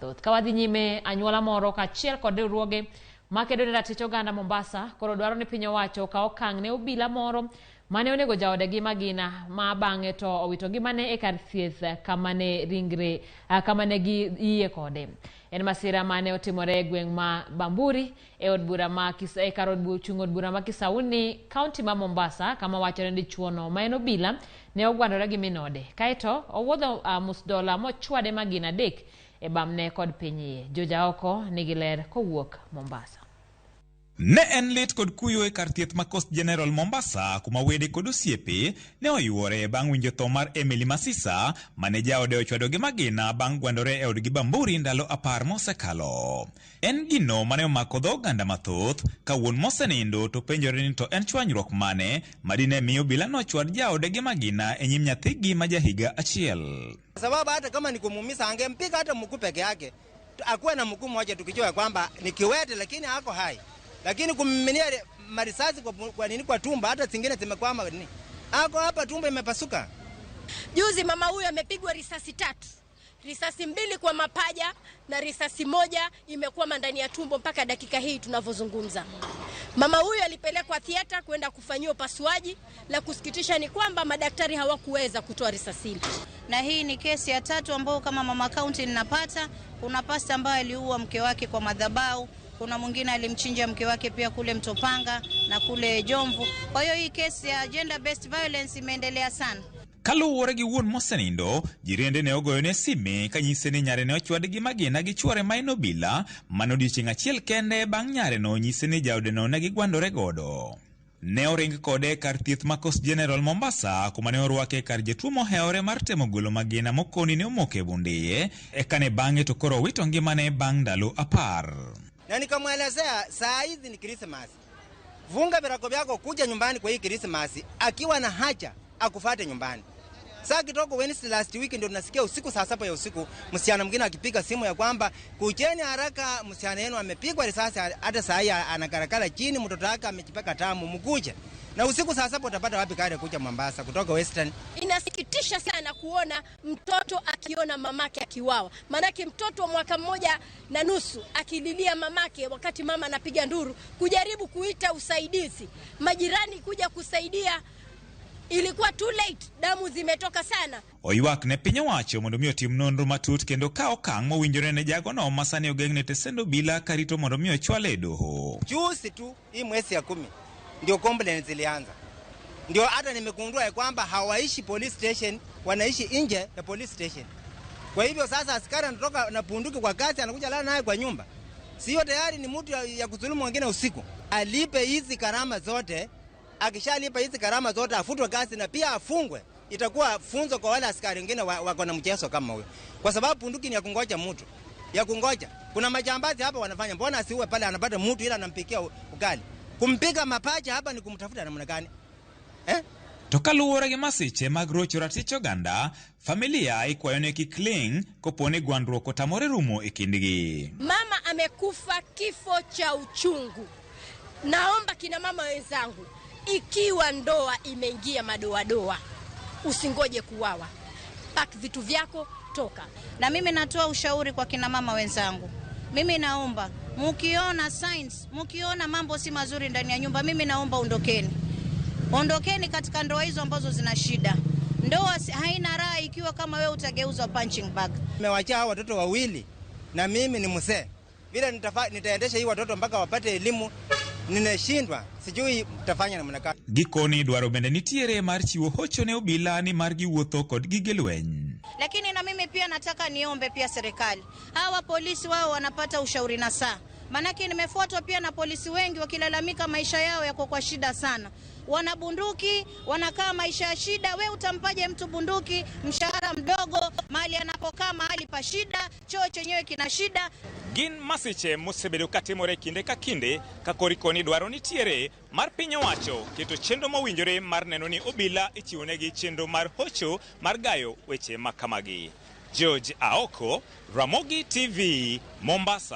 Mathoth. Ka wadhi nyime, anyuola moro kaachiel kod riwruoge makedo ne ratich oganda Mombasa koro dwaro ni piny owacho okaw okang' ne obila moro mane onego jaode gi magina ma bang'e to owito ngimane e kar thieth kama ne ringre kama ne giyie kode. En masira mane otimore e gweng' ma Bamburi e od bura ma e kar od chung' od bura ma Kisauni, kaunti ma Mombasa, kama wachore ni dichuono ma en obila ne ogwandore gi min ode. Kaeto owuodho musdola mochwade magina 3 e bamne kod piny iye. Joja oko nigi ler kowuok Mombasa. Ne en lit kod kuyo e kar thieth ma Coast General Mombasa kuma wede kod osiepe ne oyuore bang' winjo tho mar Emily Masisa mane jaode ochwado gi magina bang' gwandore e odgi Bamburi ndalo 10 mosekalo. En gino mane omako dho oganda mathoth ka wuon mosenindo to penjore ni to en chwanyruok mane madine miyo obila nochwad jaode gi magina e nyim nyathigi ma jahiga 1. Sababu hata kama ni kumuumiza angempiga hata mguu peke yake, akuwe na mguu mmoja tukijua kwamba ni kiwete lakini hako hai. Lakini kumiminia marisasi kwa nini kwa tumbo, hata zingine zimekwama nini. Ako hapa tumbo imepasuka. Juzi mama huyu amepigwa risasi 3. Risasi 2 kwa mapaja na risasi 1 imekwama ndani ya tumbo mpaka dakika hii tunavyozungumza. Mama huyu alipelekwa theater kwenda kufanyiwa upasuaji. La kusikitisha ni kwamba madaktari hawakuweza kutoa risasi ile. Na hii ni kesi ya 3 ambayo kama mama county ninapata. Kuna pastor ambaye aliua mke wake kwa madhabahu, kuna mwingine alimchinja mke wake pia kule Mtopanga na kule Jomvu. Kwa hiyo hii kesi ya gender based violence imeendelea sana. Kaluwore gi wuon mosenindo, jirende ne ogoyone sime kanyise ni nyare ne ochwad gi magina gi chwore ma en obila mano odiechieng' achiel kende bang' nyare no nyise ni jaode no ne gigwandore godo. Ne oring kode e kar thieth ma Coast General Mombasa kuma ne orwake e kar jatuo mohewore mar temo golo magina mokoni ne omoko e bundiye, eka ne bang'e to koro owito ngimane bang' ndalo 10. Na nikamwelezea saa hizi ni Christmas. Vunga virago vyako kuja nyumbani kwa hii Christmas, akiwa na haja akufuate nyumbani. Saa kidogo Wednesday last week ndio tunasikia usiku saa 7 ya usiku msichana mwingine akipiga simu ya kwamba kujeni haraka, msichana yenu amepigwa risasi, hata saa hii anakarakara chini, mtoto wake amejipaka tamu, mkuje. Na usiku saa 7 utapata wapi gari kuja Mombasa kutoka Western? Inasikitisha sana kuona mtoto akiona mamake akiuawa. Maanake mtoto wa mwaka 1.5 akililia mamake wakati mama anapiga nduru kujaribu kuita usaidizi, majirani kuja kusaidia, ilikuwa too late, damu zimetoka sana. Oywak ne piny owacho mondo mi otim nonro matut kendo kaw okang' mowinjore ne jagono ma sani ogeng'ne tesend obila karito mondo mi ochwale e doho. Juzi tu hii mwezi ya 10 ndio complaints zilianza. Ndio hata nimegundua ya kwamba hawaishi police station, wanaishi nje ya police station. Kwa hivyo sasa askari anatoka na bunduki kwa kazi anakuja lala naye kwa nyumba. Sio tayari ni mtu ya kudhulumu wengine usiku. Alipe hizi gharama zote. Akishalipa hizi gharama zote afutwe kazi na pia afungwe. Itakuwa funzo kwa wale askari wengine wako na mchezo kama huyo. Kwa sababu bunduki ni ya kungoja mtu. Ya kungoja. Kuna majambazi hapa wanafanya, mbona asiue pale anapata mtu ila anampikia ugali. Kumpiga mapacha hapa ni kumtafuta namna gani? To kaluwore gi masiche mag rocho ratich oganda, familia ikwayo ne kik ling' kopo ni gwandruok otamore rumo e kindgi. Mama amekufa kifo cha uchungu. Naomba kina mama wenzangu, ikiwa ndoa imeingia madoadoa, usingoje kuwawa. Pack vitu vyako, toka. Na mimi natoa ushauri kwa kina mama wenzangu. Mimi naomba mkiona signs, mkiona mambo si mazuri ndani ya nyumba, mimi naomba ondokeni. Ondokeni katika ndoa hizo ambazo zina shida. Ndoa haina raha ikiwa kama wewe utageuzwa punching bag. Nimewachia hawa watoto wawili na mimi ni mzee. Vile nitaendesha hii watoto mpaka wapate elimu, ninashindwa, sijui mtafanya namna gani. Gikoni dwaro bende nitiere mar chiwo hocho ne obila ni mar giwuotho kod gige lweny. Lakini na mimi pia nataka niombe pia serikali, hawa polisi wao wanapata ushauri na saa. Manake nimefuatwa pia na polisi wengi wakilalamika maisha yao yako kwa shida sana. Wana bunduki, wanakaa maisha ya shida. We utampaje mtu bunduki, mshahara mdogo, mahali anapokaa mahali pa shida, choo chenyewe kina shida. Gin masiche mosebedo katimore kinde ka kinde ka korikoni dwaro nitiere mar piny owacho keto chenro mowinjore mar neno ni obila ichiwonegi chenro mar hocho mar gayo weche makamagi. George Aoko, Ramogi TV, Mombasa.